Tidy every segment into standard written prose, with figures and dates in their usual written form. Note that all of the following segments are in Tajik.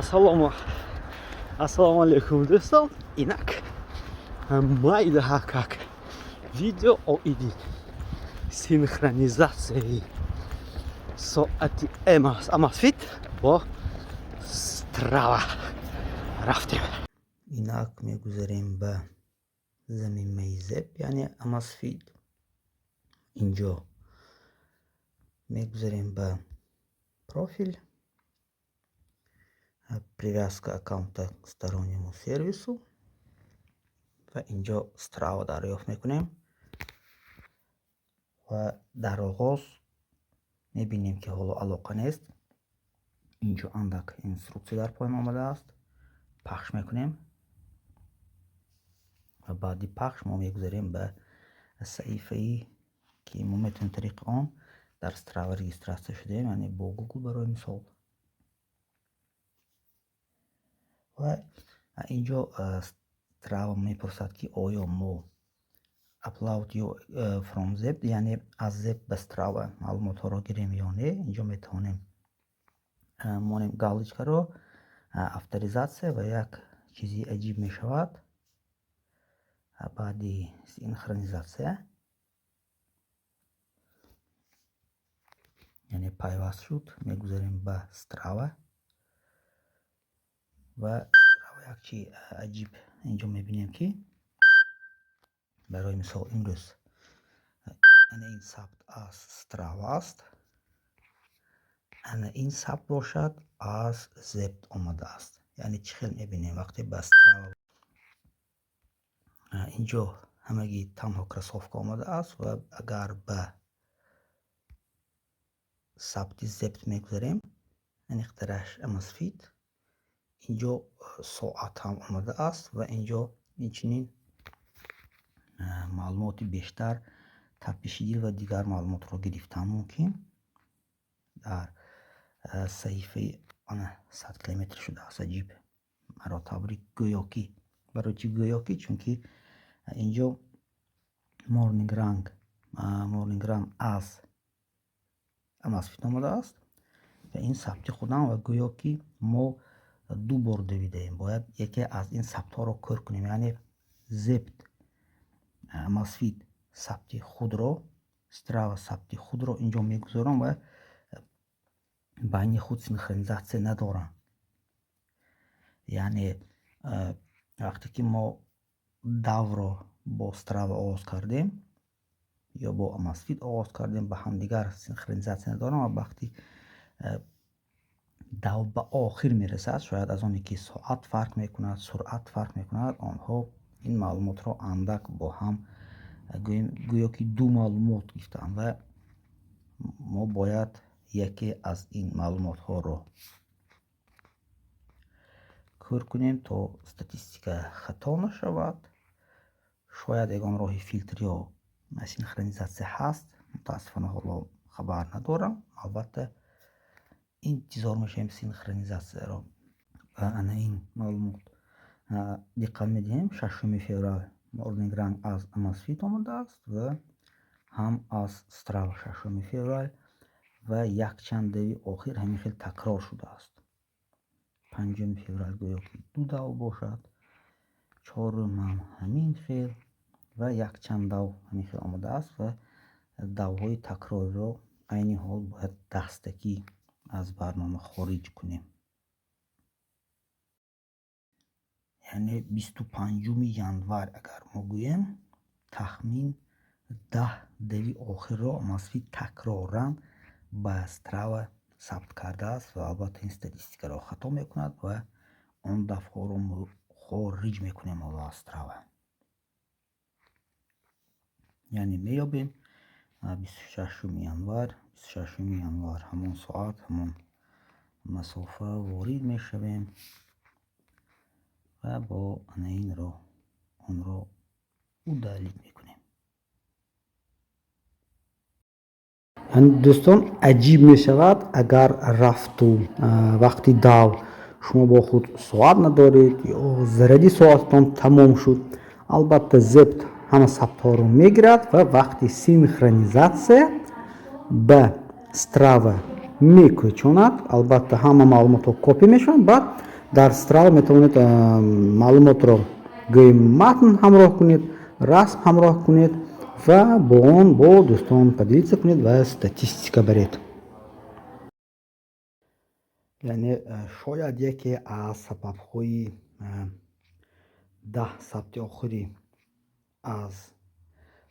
Ассалому алайкум, дӯстон. Инак майдаҳакак видео оиди синхронизатсияи соати Amazfit бо Strava. Рафтем. Инак мегузарем ба замимаи Zepp, яъне Amazfit. Инҷо мегузарем ба профил, привязка аккаунта к стороннему сервису ва инҷо Strava дарёфт мекунем ва дар оғоз мебинем, ки ҳоло алоқа нест. Инҷо андак инструксия дар поён омадааст, пахш мекунем ва баъди пахш мо мегузарем ба саҳифае, ки мо метавонем тариқи он дар Strava регистрация шудаем, яъне бо Google, барои мисол. Ва инҷо Strava мепурсад, ки оё мо upload ё from Zepp, яъне аз Zepp ба Strava маълумотҳоро гирем ё не. Инҷо метавонем монем галочкаро, авторизация, ва як чизи аҷиб мешавад баъди синхронизатсия, яъне пайваст шуд. Мегузарем ба Strava ва Strava як чи аҷиб инҷо мебинем, ки барои мисол имрӯз ана ин сабт аз Strava аст, ана ин сабт бошад, аз Zepp омадааст. Яъне чӣ хел мебинем? Вақте ба Strava инҷо ҳамагӣ танҳо кроссовка омадааст ва агар ба сабти Zepp мегузарем, аниқтараш Amazfit, инҷо соат ҳам омадааст ва инҷо инчунин маълумоти бештар, тапиши дил ва дигар маълумотро гирифтан мумкин. Дар саҳифаи ана 100 километр шудааст. Аҷиб, маро табрик, гӯё ки. Барои чӣ гӯё ки? Чунки инҷо morning run аз Amazfit омадааст ва ин сабти худам ва гӯё ки мо ду бор давидаем. Бояд яке аз ин сабтҳоро кӯр кунем, яъне Zepp, Amazfit сабти худро, Strava сабти худро инҷо мегузорам ва байни худ синхронизатсия надоранд. Яъне вақте ки мо давро бо Strava оғоз кардем ё бо Amazfit оғоз кардем, ба ҳамдигар синхронизатсия надорам ва вақти дав ба охир мерасад, шояд аз оне ки соат фарқ мекунад, суръат фарқ мекунад, онҳо ин маълумотро андак бо ҳам гӯё ки ду маълумот гирифтаанд ва мо бояд яке аз ин маълумотҳоро кӯр кунем, то статистика хато нашавад. Шояд ягон роҳи филтр ё синхронизатсия ҳаст, мутаассифона, ҳоло хабар надорам. Албатта, интизор мешавем синхронизатсияро. Ва ана ин маълумот диққат медиҳем: 6 феврал morning run аз Amazfit омадааст ва ҳам аз Strava 6 феврал ва якчанд дави охир ҳамин хел такрор шудааст. 5 феврал гӯё ки ду дав бошад, чорумам ҳамин хел ва якчанд дав ҳамин хел омадааст ва давҳои такрориро айни ҳол бояд дастакӣ аз барнома хориҷ кунем. Яъне 25 январ агар мо гӯем, тахмин 10 дави охирро Amazfit такроран ба Strava сабт кардааст ва албатта ин статистикаро хато мекунад ва он дафъҳоро мо хориҷ мекунем ҳоло аз Strava. Яъне меёбем 26 январ, 26 январ, ҳамон соат, ҳамон масофа ворид мешавем ва бо ана ин роҳ онро удалить мекунем. Дӯстон, аҷиб мешавад, агар рафту вақти дав шумо бо худ соат надоред ё заряди соататон тамом шуд. Албатта, Zepp ҳама сабтҳоро мегирад ва вақти синхронизатсия ба Strava. Мекӯчонад, албатта, ҳама маълумотҳо копӣ мешаванд. Баъд дар Страва метавонед маълумотро, гӯем, матн ҳамроҳ кунед, расм ҳамроҳ кунед ва бо он бо дӯстон поделиться кунед ва статистика баред. Яъне шояд яке аз сабабҳои 10 сабти охирӣ аз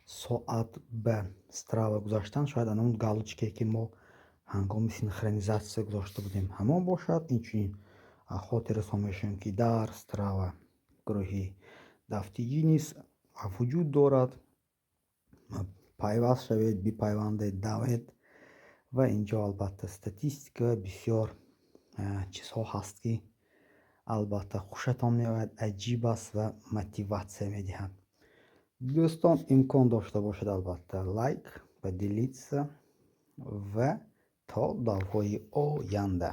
соат ба Страва гузаштан шояд анон галочка е, ки мо ҳангоми синхронизатсия гузошта будем, ҳамон бошад. Инчунин хотиррасон мешавем, ки дар Страва гурӯҳи дафтиҷӣ низ вуҷуд дорад. Пайваст шавед, бипайвандед, давед. Ва инҷо, албатта, статистика, бисёр чизҳо ҳаст, ки албатта хушатон меояд, аҷиб аст ва мотиватсия медиҳад. Дӯстон, имкон дошта бошад, албатта, лайк, поделиться ва то давҳои оянда.